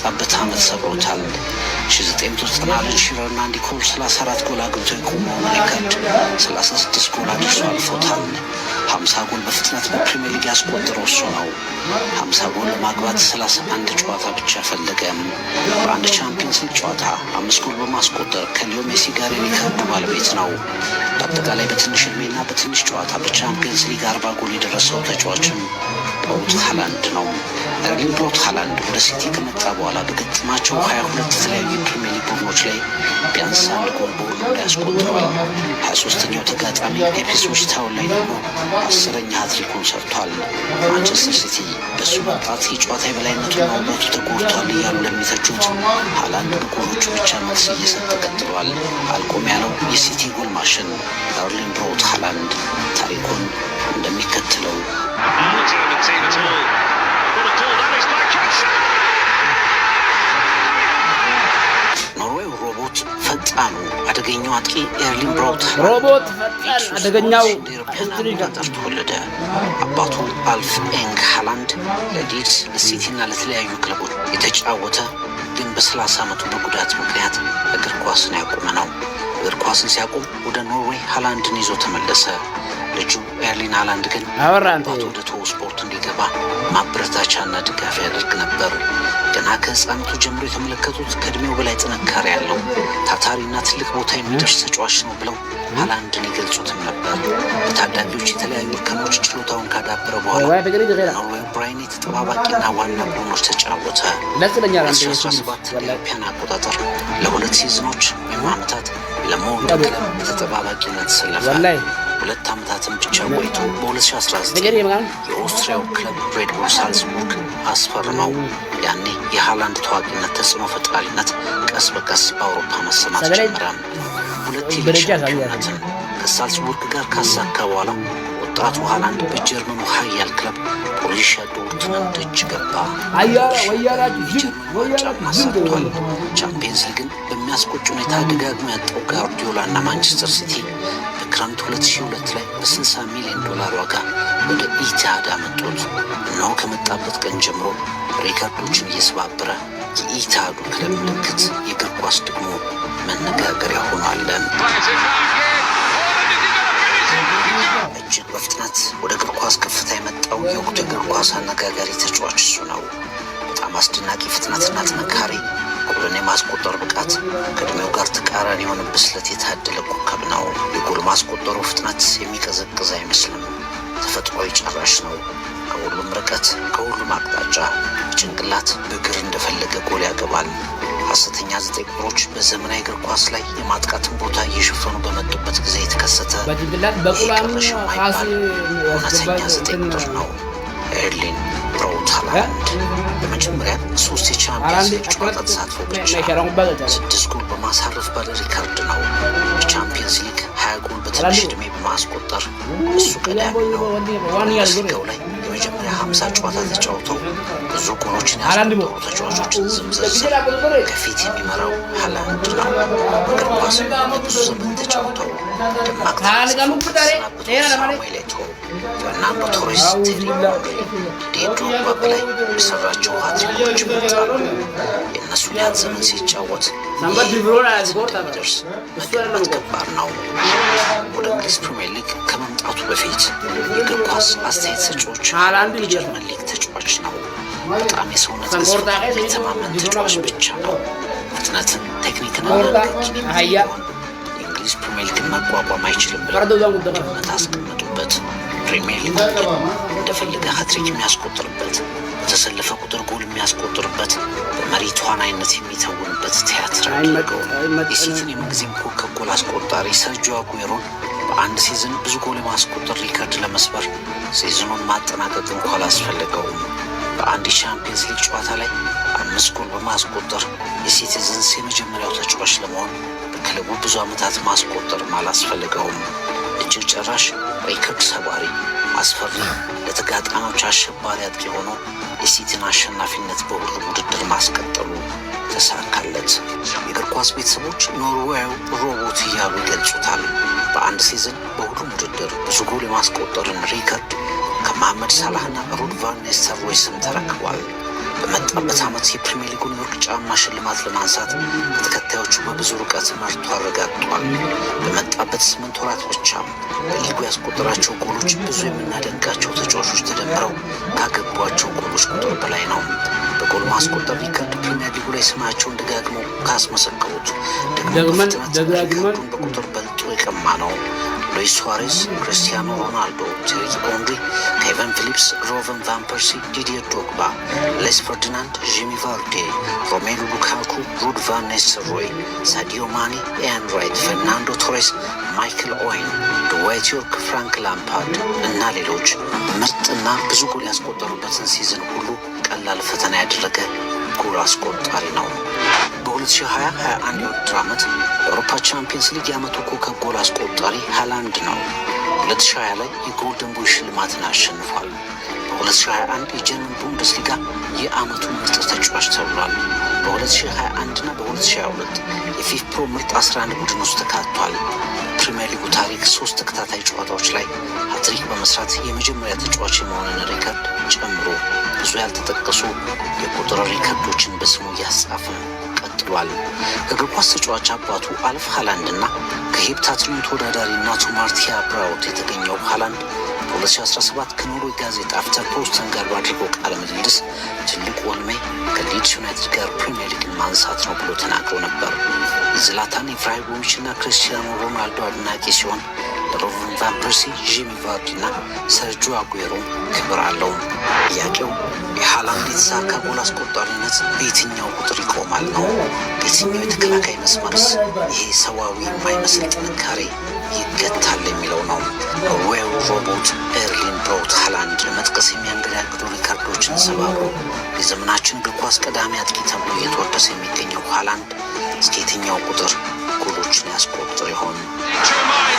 በመጣበት ዓመት ሰብሮታል። 1990 አለን ሺረርና አንዲ ኮል 34 ጎል አግብቶ የቆመውን ሪከርድ 36 ጎል አድርሶ አልፎታል። 50 ጎል በፍጥነት በፕሪሚየር ሊግ ያስቆጠረው እሱ ነው። 50 ጎል ለማግባት 31 ጨዋታ ብቻ ፈለገ። በአንድ ቻምፒየንስ ሊግ ጨዋታ አምስት ጎል በማስቆጠር ከሊዮ ሜሲ ጋር የሪከርዱ ባለቤት ነው። በአጠቃላይ በትንሽ ዕድሜና በትንሽ ጨዋታ በቻምፒየንስ ሊግ 40 ጎል የደረሰው ተጫዋችም ብሮት ሃላንድ ነው። ኤርሊንግ ብሮት ሃላንድ ወደ ሲቲ ከመጣ በኋላ በገጠማቸው 22 የተለያዩ የፕሪሚየር ሊግ ቡድኖች ላይ ቢያንስ አንድ ጎል በሁሉም ላይ አስቆጥሯል። 23ኛው ተጋጣሚ ኢፕስዊች ታውን ላይ ደግሞ 10ኛ ሀትሪኩን ሰርቷል። ማንቸስተር ሲቲ በእሱ መምጣት የጨዋታ የበላይነቱና ውበቱ ተጎድቷል እያሉ ለሚተቹት ሃላንድ በጎሎቹ ብቻ መልስ እየሰጠ ቀጥሏል። አልቆም ያለው የሲቲ ጎል ማሽን ኤርሊንግ ብሮት ሃላንድ ታሪኩን እንደሚከተለው German team at all. What a goal that is by Cancelo! ኖርዌይ ሮቦት፣ ፈጣኑ አደገኛው አጥቂ ኤርሊንግ ብሮት ሮቦት፣ ፈጣን አደገኛው እንደ አውሮፓውያን አቆጣጠር ተወለደ። አባቱ አልፍ ኤንግ ሃላንድ ለሊድስ፣ ለሲቲ እና ለተለያዩ ክለቦች የተጫወተ ግን በ30 ዓመቱ በጉዳት ምክንያት እግር ኳስን ያቆመ ነው። እግር ኳስን ሲያቆም ወደ ኖርዌይ ሃላንድን ይዞ ተመለሰ። ልጁ ኤርሊን ሃላንድ ግን አወራ አንተ። አባቱ ወደ ተወው ስፖርት እንዲገባ ማበረታቻና ድጋፍ ያደርግ ነበር። ገና ከህፃነቱ ጀምሮ የተመለከቱት ከእድሜው በላይ ጥንካሬ ያለው ታታሪና ትልቅ ቦታ የሚደርስ ተጫዋች ነው ብለው ሃላንድን ይገልጹትም ነበር። በታዳጊዎች የተለያዩ እርከኖች ችሎታውን ካዳበረ በኋላ ወይ ፍቅር ይገራ ኖርዌይ ብራይን ተጠባባቂና ዋና ቡድኖች ተጫወተ። ደስ ይለኛል። አንተ የሱ 2017 እንደ አውሮፓውያን አቆጣጠር ለሁለት ሲዝኖች ወይም ዓመታት ለሞልደ ክለብ በተጠባባቂነት ተሰለፈ። ወላሂ 2 ዓመታትን ብቻ ቆይቶ በ2019 ፍቅር ይመቃል። የኦስትሪያው ክለብ ሬድቡል ሳልዝቡርግ አስፈርመው። ያኔ የሃላንድ ታዋቂነት፣ ተጽዕኖ ፈጣሪነት ቀስ በቀስ በአውሮፓ መሰማት ሰገላይ ጀመረ። ሁለት የሊግ በደረጃ ያሳያል። ሻምፒዮናትን ከሳልዝቡርግ ጋር ካሳካ በኋላ ወጣቱ ሃላንድ በጀርመኑ ኃያል ክለብ ቦሩሲያ ዶርትመንድ እጅ ገባ። አያ ወያላችሁ ዝም የጀርመን ዋንጫም ወያላችሁ ዝም አሳክቷል። ቻምፒየንስ ሊግን በሚያስቆጭ ሁኔታ ደጋግሞ ያጣው ጋርዲዮላ እና ማንቸስተር ሲቲ በክረምት 2002 ላይ በ60 ሚሊዮን ዶላር ዋጋ ወደ ኢቲሃድ አመጡት። እነሆ ከመጣበት ቀን ጀምሮ ሪከርዶችን እየሰባበረ የኢቲሃዱ ክለብ ምልክት፣ የእግር ኳስ ደግሞ መነጋገሪያ ሆኗል። Plays it back in. Haaland, is he going to finish it? እጅግ በፍጥነት ወደ እግር ኳስ ከፍታ የመጣው የወቅቱ የእግር ኳስ አነጋጋሪ ተጫዋች እሱ ነው። በጣም አስደናቂ ፍጥነትና ጥንካሬ፣ ጎልን የማስቆጠር ብቃት፣ ከእድሜው ጋር ተቃራኒ የሆነ ብስለት የታደለ ኮከብ ነው። የጎል ማስቆጠሩ ፍጥነት የሚቀዘቅዝ አይመስልም። ተፈጥሯዊ ጨራሽ ነው። ከሁሉም ርቀት፣ ከሁሉም አቅጣጫ በጭንቅላት፣ በእግር እንደፈለገ ጎል ያገባል። ሐሰተኛ ዘጠኝ ቁጥሮች በዘመናዊ እግር ኳስ ላይ የማጥቃትን ቦታ እየሸፈኑ በመጡበት ጊዜ የተከሰተ በጭንቅላት በቁላም ይህ ቀረሽ ኳስ የማይባል እውነተኛ ዘጠኝ ቁጥር ነው። ኤርሊን ብሮት ሃላንድ በመጀመሪያ ሶስት የቻምፒየንስ ሊግ ጨዋታ ተሳትፎ ብቻ ስድስት ጎል በማሳረፍ ባለ ሪከርድ ነው። በቻምፒየንስ ሊግ 20 ጎል በትንሽ ዕድሜ በማስቆጠር እሱ ቀዳሚ ነው። ቡንደስሊጋው ላይ የመጀመሪያ 50 ጨዋታ ተጫውተው ብዙ ጎሎችን ያስቆጠሩ ተጫዋቾችን ስም ዝርዝር ከፊት የሚመራው ሃላንድ ነው። እግር ኳስ ለብዙ ዘመን ተጫውተው ደማቅ ታሪክ የተሰናበቱት ሳሙኤል ኤቶ፣ ፈርናንዶ ቶሬስ፣ ቴሪ ኦንሪ፣ ዲዲዬ ድሮግባ በላይ የሰራቸው ሃትሪኮች ይበልጣሉ። የእነሱን ያህል ዘመን ሲጫወት እንደሚደርስ መገመት ከባድ ነው። ወደ እንግሊዝ ፕሪምየር ሊግ ከመምጣቱ በፊት የእግር ኳስ አስተያየት ሰጪዎች የጀርመን ሊግ ተጫዋች ነው፣ በጣም የሰውነት ግዝፈት የሚተማመን ተጫዋች ብቻ ነው፣ ፍጥነትን፣ ቴክኒክንና ንክኪን የሚጠይቀውን የእንግሊዝ ፕሪምየር ሊግን መቋቋም አይችልም ብለው ግምት አስቀመጡበት። ፕሪምየር ሊጉ ግን እንደፈለገ ሀትሪክ የሚያስቆጥርበት፣ በተሰለፈ ቁጥር ጎል የሚያስቆጥርበት፣ በመሪ ተዋናይነት የሚተውንበት ቲያትር አድርገው የሲቲን የምንጊዜም ኮከብ ጎል አስቆጣሪ ሰርጂዮ አጉዌሮን በአንድ season ብዙ ጎል የማስቆጠር ሪከርድ ለመስበር ሲዝኑን ማጠናቀቅ እንኳ አላስፈለገውም። በአንድ የቻምፒየንስ ሊግ ጨዋታ ላይ አምስት ጎል በማስቆጠር የሲቲዝንስ የመጀመሪያው ተጫዋች ለመሆን በክለቡ ብዙ ዓመታት ማስቆጠርም አላስፈለገውም። እጅግ ጨራሽ፣ ሪከርድ ሰባሪ፣ አስፈሪ፣ ለተጋጣሚዎች አሸባሪ አጥቂ ሆኖ የሲቲን አሸናፊነት በሁሉም ውድድር ማስቀጠሉ ተሳካለት። የእግር ኳስ ቤተሰቦች ኖርዌያዊ ሮቦት እያሉ ይገልጹታል። በአንድ season በሁሉም ውድድር ብዙ ጎል የማስቆጠርን ሪከርድ ከመሐመድ ሳላህና ሩድ ቫን ኒስተልሮይ ስም ተረክቧል። በመጣበት ዓመት የፕሪሚየር ሊጉን የወርቅ ጫማ ሽልማት ለማንሳት ከተከታዮቹ በብዙ ርቀት መርቶ አረጋግጧል። በመጣበት 8 ወራት ብቻ በሊጉ ያስቆጠራቸው ጎሎች ብዙ የምናደንቃቸው ተጫዋቾች ተደምረው ካገቧቸው ጎሎች ቁጥር በላይ ነው። በጎል ማስቆጠር ሪከርድ ፕሪሚየር ሊጉ ላይ ስማቸውን ደጋግመው ካስመሰከሩት ደግሞ ደግመን በፍጥነት ደጋግመን ሪከርዱን በቁጥር በልጦ የቀማ ነው። ሉዊስ ሱዋሬዝ፣ ክርስቲያኖ ሮናልዶ፣ ቴሪ ኦንሪ፣ ኬቨን ፊሊፕስ፣ ሮቢን ቫን ፐርሲ፣ ዲዲየር ድሮግባ፣ ሌስ ፈርዲናንድ፣ ጂሚ ቫርዲ፣ ሮሜሉ ሉካኩ፣ ሩድ ቫን ኒስተልሮይ፣ ሳዲዮ ማኔ፣ ኢያን ራይት፣ ፈርናንዶ ቶሬስ፣ ማይክል ኦዌን፣ ድዋይት ዮርክ፣ ፍራንክ ላምፓርድ እና ሌሎች ምርጥና ብዙ ጎል ያስቆጠሩበትን season ሁሉ ቀላል ፈተና ያደረገ ጎል አስቆጣሪ ነው። በ2020-21 የውድድር ዓመት የአውሮፓ ቻምፒየንስ ሊግ የዓመቱ ኮከብ ጎል አስቆጣሪ ሃላንድ ነው። 2020 ላይ የ Golden Boy ሽልማትን አሸንፏል። በ2021 የጀርመን ቡንደስሊጋ የዓመቱ ምርጥ ተጫዋች ተብሏል። በ2021 እና በ2022 የፊፍ ፕሮ ምርጥ 11 ቡድን ውስጥ ተካቷል። ፕሪምየር ሊጉ ታሪክ ሶስት ተከታታይ ጨዋታዎች ላይ ሀትሪክ በመስራት የመጀመሪያ ተጫዋች የመሆንን ሪከርድ ጨምሮ ብዙ ያልተጠቀሱ የቁጥር ሪከርዶችን በስሙ እያስጻፈ ቀጥሏል። ከእግር ኳስ ተጫዋች አባቱ አልፍ ሃላንድ እና ከሄፕታትሎን ተወዳዳሪ እናቱ ማርቲያ ብራውት የተገኘው ሃላንድ በ2017 ከኖርዌይ ጋዜጣ አፍተንፖስተን ጋር ባደረገው ቃለ ምልልስ "ትልቁ ህልሜ ከሊድስ ዩናይትድ ጋር ፕሪምየር ሊግን ማንሳት ነው" ብሎ ተናግሮ ነበር። የዝላታን ኢብራሂሞቪች እና ክርስቲያኖ ሮናልዶ አድናቂ ሲሆን ለሮቢን ቫን ፐርሲ፣ ጂሚ ቫርዲ እና ሰርጂዮ አጉዌሮ ክብር አለው። ጥያቄው የሃላንድ የተሳካ ጎል አስቆጣሪነት በየትኛው ቁጥር ይቆማል ነው። በየትኛው የተከላካይ መስመርስ ይሄ ሰዋዊ የማይመስል ጥንካሬ ይገታል የሚለው ነው። ኖርዌያዊ ሮቦት ኤርሊን ብሮት ሃላንድ ለመጥቀስ የሚያንገዳግዱ ሪከርዶችን ሰባብሮ የዘመናችን እግር ኳስ ቀዳሚ አጥቂ ተብሎ እየተወደሰ የሚገኘው ሃላንድ እስከ የትኛው ቁጥር ጎሎችን ያስቆጥር ይሆን? Jeremiah.